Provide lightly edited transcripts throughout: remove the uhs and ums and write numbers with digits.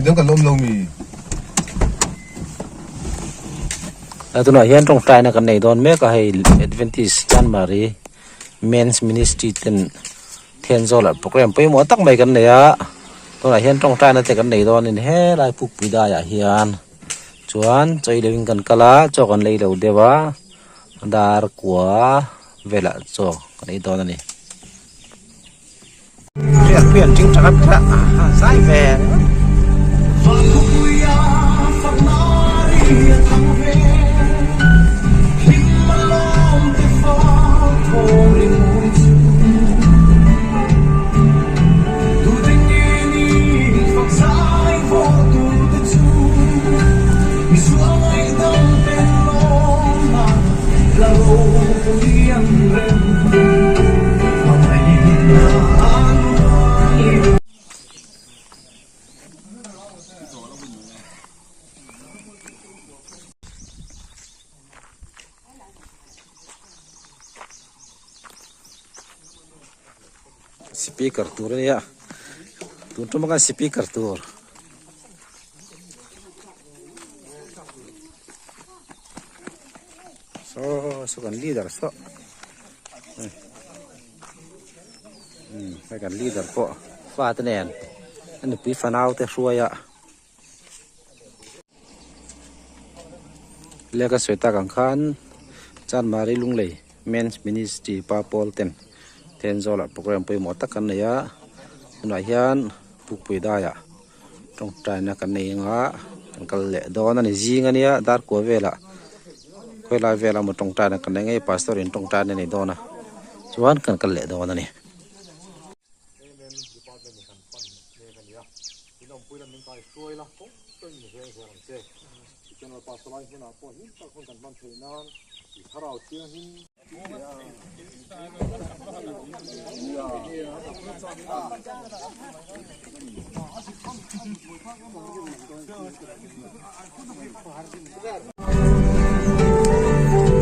Midang kan la awm lo mi? Tunah hian tawngtaina kan nei dawn mek a hei Adventist Chanmari Men's Ministry ten Thenzawl ah program pawimawh tak mai kan nei a tunah hian tawngtaina te kan nei dawn a ni helai Pukpui daiah hian chuan chawi loin kan kal a chaw kan lei lo deuh a dar kua velah chaw kan ei dawn a ni. Speaker tur a nia tun tum a khan speaker tur. Saw saw kan leader saw umm hei kan leader pawh fate nen a nupui fanau te hruai a leka sawi tak ang khan Chanmari Lunglei Men's Ministry pa pawl ten Thenzawl ah program pawimawh tak an nei a tunah hian Pukpui daiah tawngtaina kan nei anga kan kal leh dawn a ni zing ania dar kua velah khawilai velah emaw tawngtaina kan nei ngei pastor in tawngtaina a nei dawn a chuan kan kal leh dawn a ni.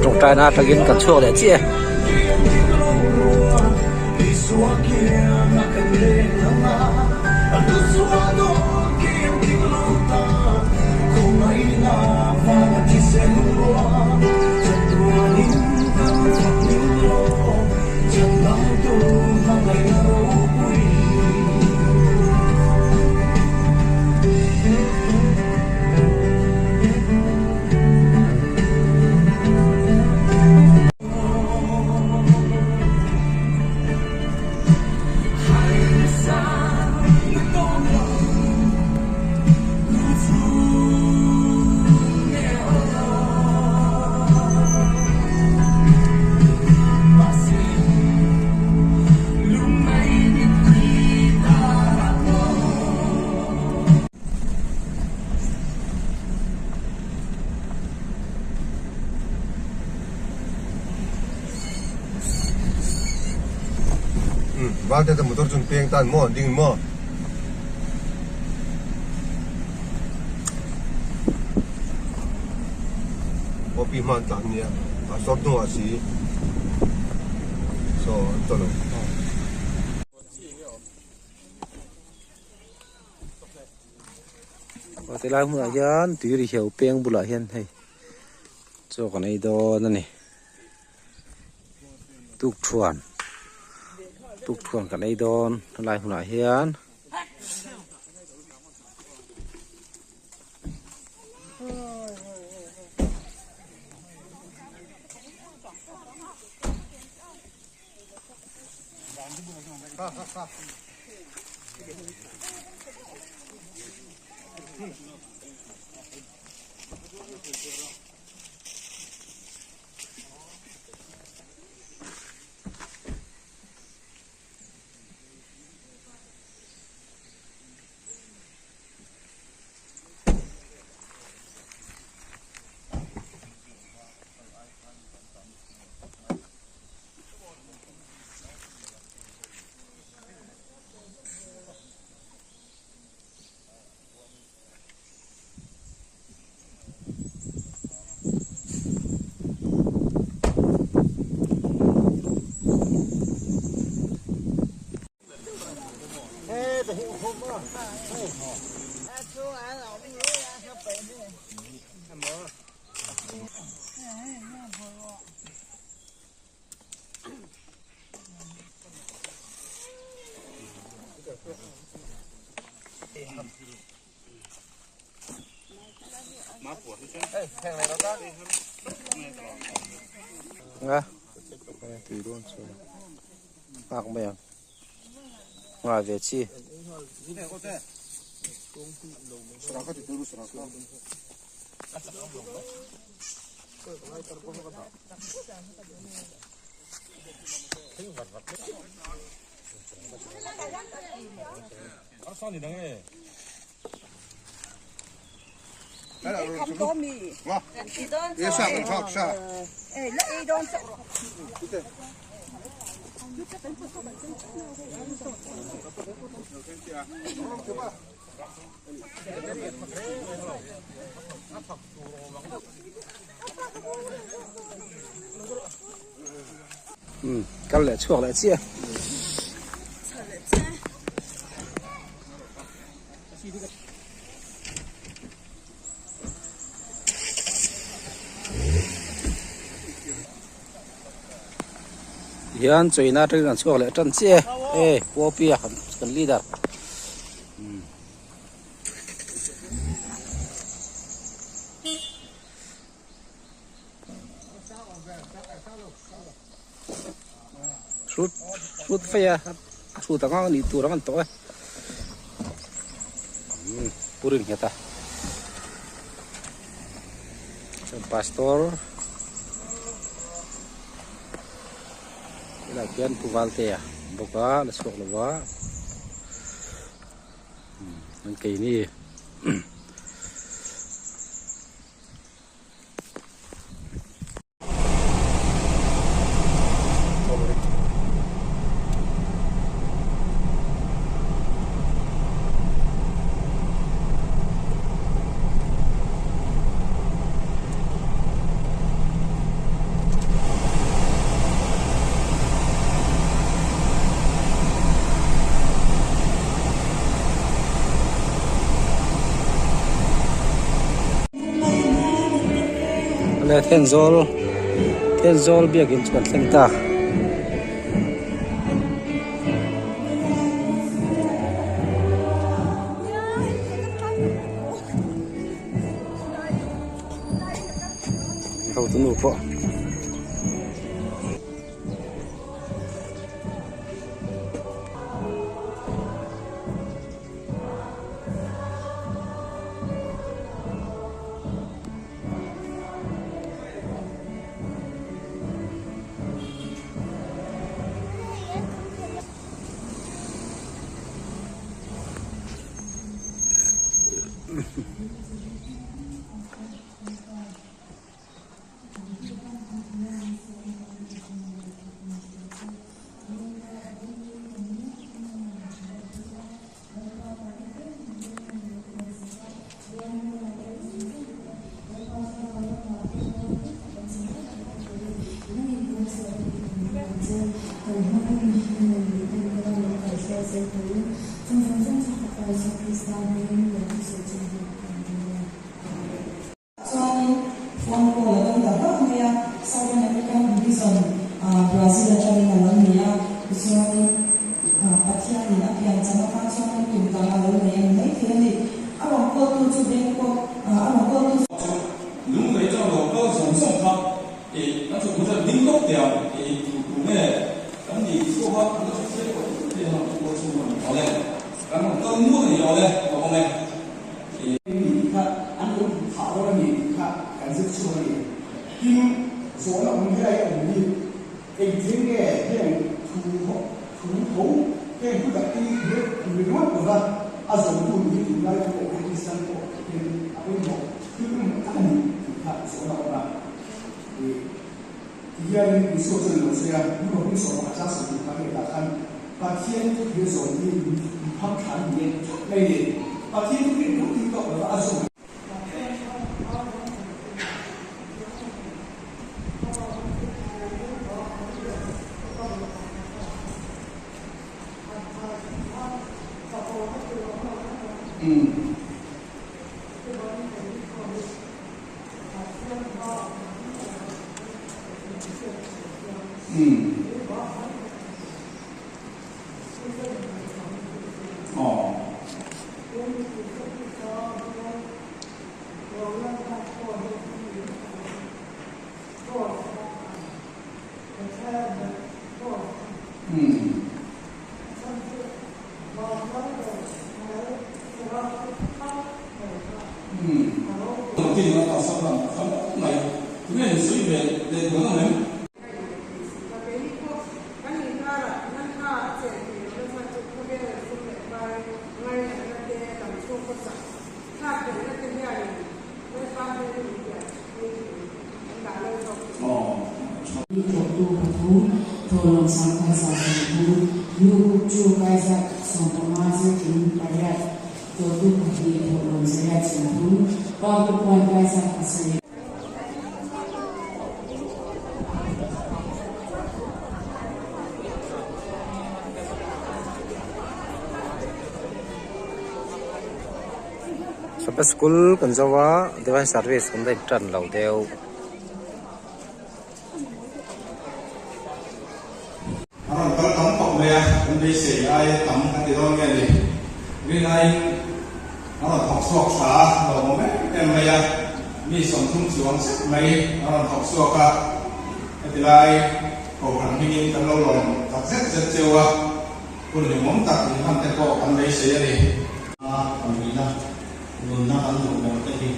Tawngtaina atangin kan chhuak leh chiah e. Valte te motor chun peng tan maw ding maw. Opi hman tlan nia a sawr hnungah si so an chaw lo. Aw ti lai hmunah hian tui ri hiau peng bulah hian hei chaw kan ei dawn a ni tukthuan tukthuan kan ei dawn helai hmunah hian. Nga nghak mai ang nghah ve chi. Kal leh chhuak leh chiah. Hian chawina atangin an chhuak leh tan chiah e e Puapia kan leader. Hrut hrut phei a a hrut ang ang a nih tur ang an tawh e umm pu rin nghet a chuan pastor helaiah khian pu valtea bawk a la chhuak lo va umm an keini. Le Thenzawl Thenzawl biakin chu kan thleng ta. Hotu nu pawh. Chuanin phone call a dawng ta hlauh mai a, Southern African Buddhism Brazil atangin a lo ni a, tichuanin Pathianin a pian cham atan chuanin tum dang a lo nei a ni maithei a ni. A rawn call tu chu Bangkok a rawn call tu chu lunglei atanga lo kal zawng zawng kha kan chhuk hmun chuan ding lawk teh ang tu tu nge kan ni tih pawh kha kan la hre chiang tawh tih te han khaw chhung a ni awle kan rawn kal nual a ni awle ka awm e. Ni tih kha an lo duh phah dawn a ni tih kha kan zir chhuak a ni. Tin, zawhna awm helai awm hi engthil nge heng thu thu tho heng thu tak hi ringawt lova a zawmtu nih hi tunlai pawh Kristian pawh hian a pawimawh thil pawimawh tak a ni tih kha zawhna awm a. Ti hianin Isua chuan a lo sawi a, Nupa hming sawm pakhat chang sawm tih kha hei tah khan Pathian thu hria zawm hi min pham thla a ni e tlat mai ni. Pathian thu hriat duh tih tawk lova a zawm. Thawhtu pathum, Thawhlawm 5130, Nu Kuk Chu Kaizat 15 zirtling pariat, Thawhtu pahnih, Thawhlawm 830, Pa Kuk Puan Kaizat pasarih. Sabbath school kan zo a divine service kan la in tan lo deuh. A rawn kal tam khawp mai a, kan beisei aia tam a ti dawn nge ni? Rin aiin a rawn thawk chhuak tha a, lawmawm em em mai a, mi 30 chuang zet mai a rawn thawk chhuak a, heti lai Kohhran hmingin kan lo lawm tak zet zet cheu a, hun hlimawm tak inhman te pawh kan beisei a ni. A pahnih nunna kan duh ber te hi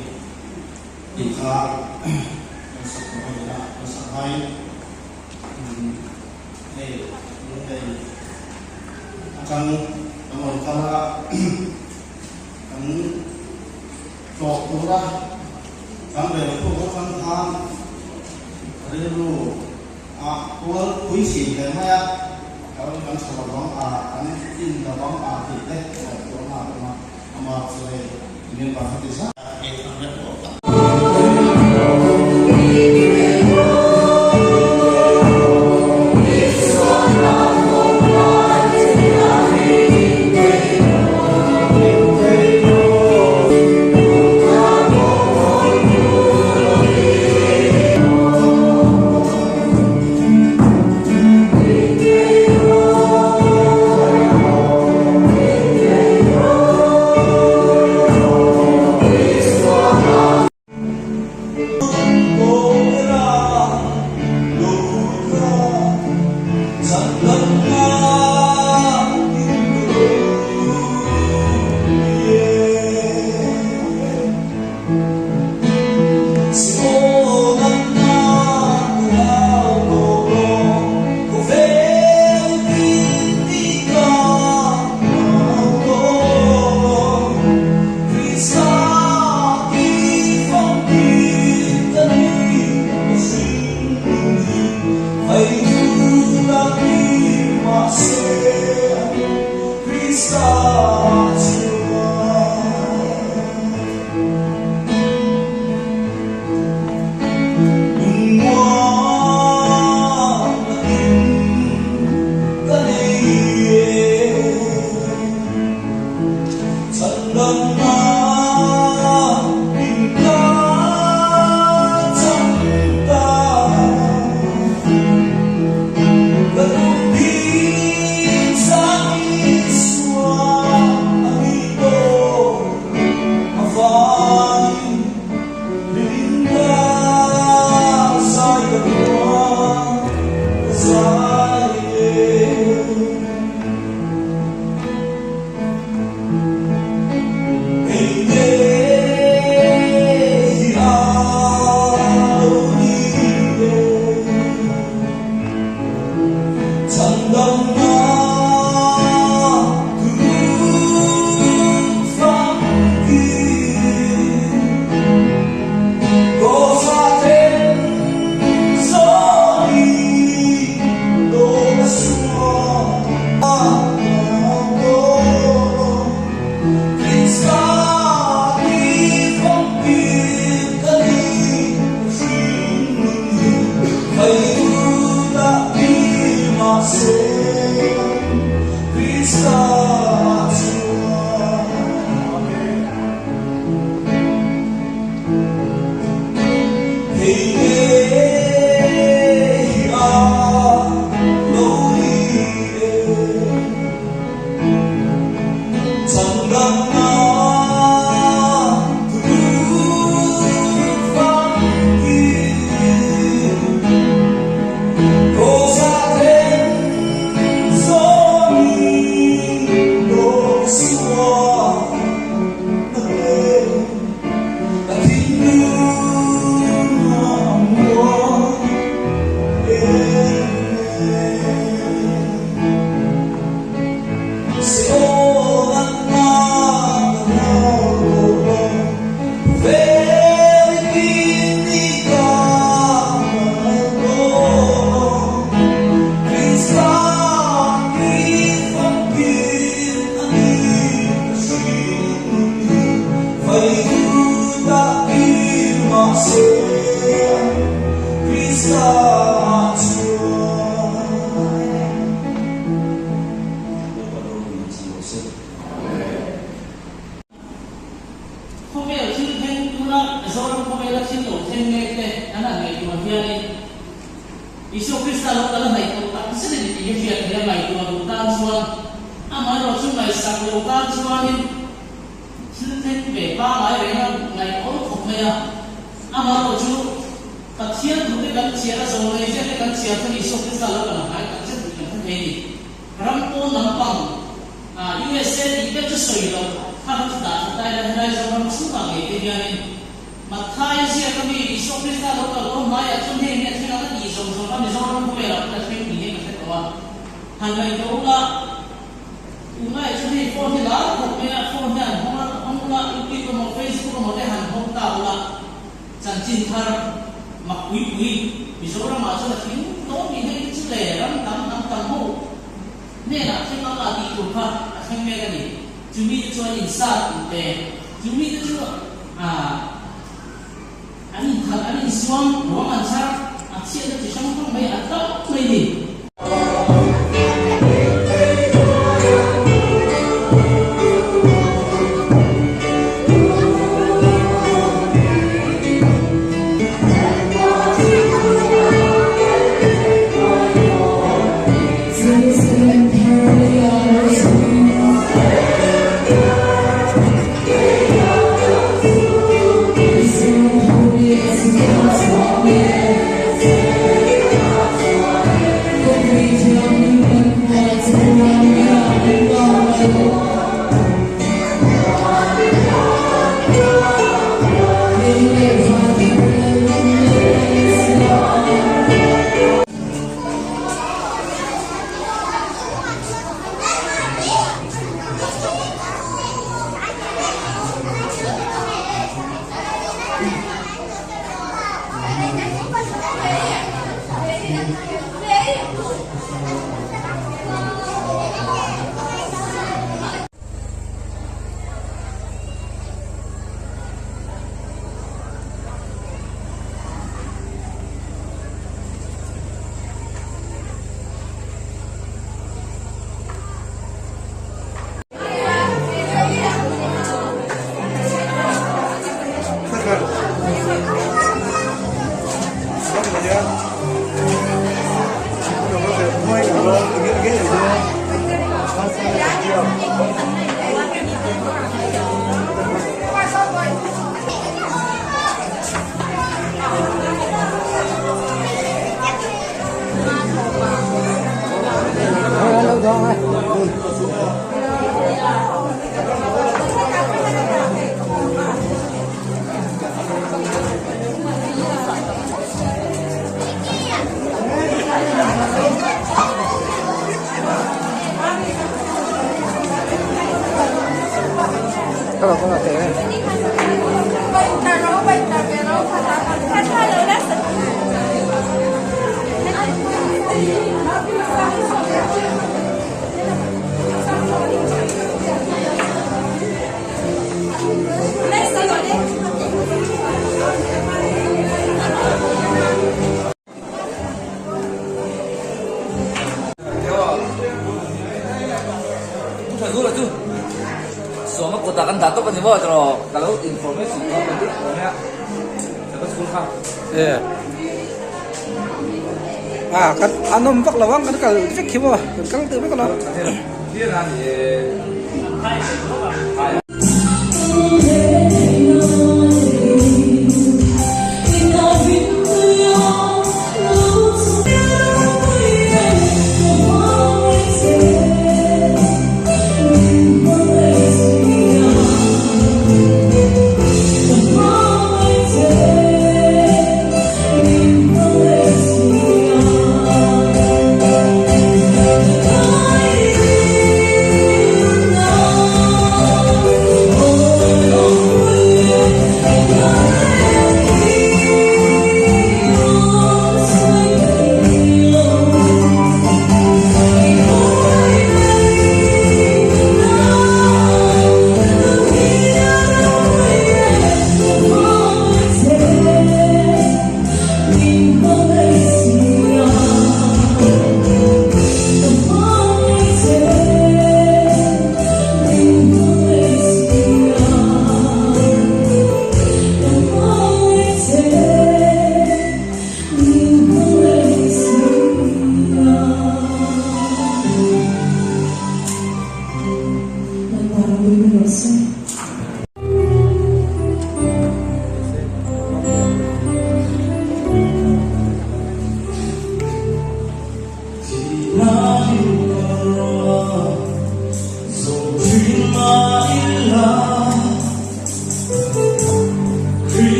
tih kha kan sak tawh a ni a, kan sak hmain hei Lunglei atang kan rawn kal a, kan tlawh tura kan rel khuk atang khan rilru a kual pui thin hle mai a, kan kan tha lovang a, kan in lovang a tih te ngaihtuahna a awm a, amah chu hei member heti zat. Khawvel thil thleng tuna Zoram khawvela thil lo thleng mek te an han ngaihtuah hianin Isua Krista lo kal a hnaih tawh tak zet a ni tih hi hriat theih a ngaihtuah duh tan chuan amaherawh chu ngaihsak lo tan chuanin thil thleng ve pangngai reng a ngaih awl khawp mai a. Amaherawh chu Pathian thu te kan chhiar a zawlnei zet te kan chhiar chuan Isua Krista lo kal a hnai tak zet tih kan hre thei a ni. Ram pawn lampang USA tih vel chu sawi loh kha ram chu dah that lai la helai Zoram chhungah ngei te hianin Matthai ziak ami Isua Krista lo kal dawn hmaiah chuan heng hi a thleng ang a tih zawng zawng kha Mizoram khawvelah pawh a thleng ni hian ka hre tawh a. Han ngaihtuah ula tunlaiah chuan hei phone hi lar khawp mai a, phone hian hawng a hawng ula YouTube emaw Facebook emaw te han hawng ta ula chanchin thar mak pui pui Mizoramah chuan a thleng dawn ni hei te chu le ram dang hnam tam ho Hnenah thleng ang a tih tur kha a thleng mek a ni. Chu mite chuan insat in pe. Chu mite chu an inkhalh, an insuam, ruang an chhar, a chhiatna chi hrang hrang mai a tam mai ni. An awm vak lo ang kan kal vek khi maw kan kal deuh vek alawm.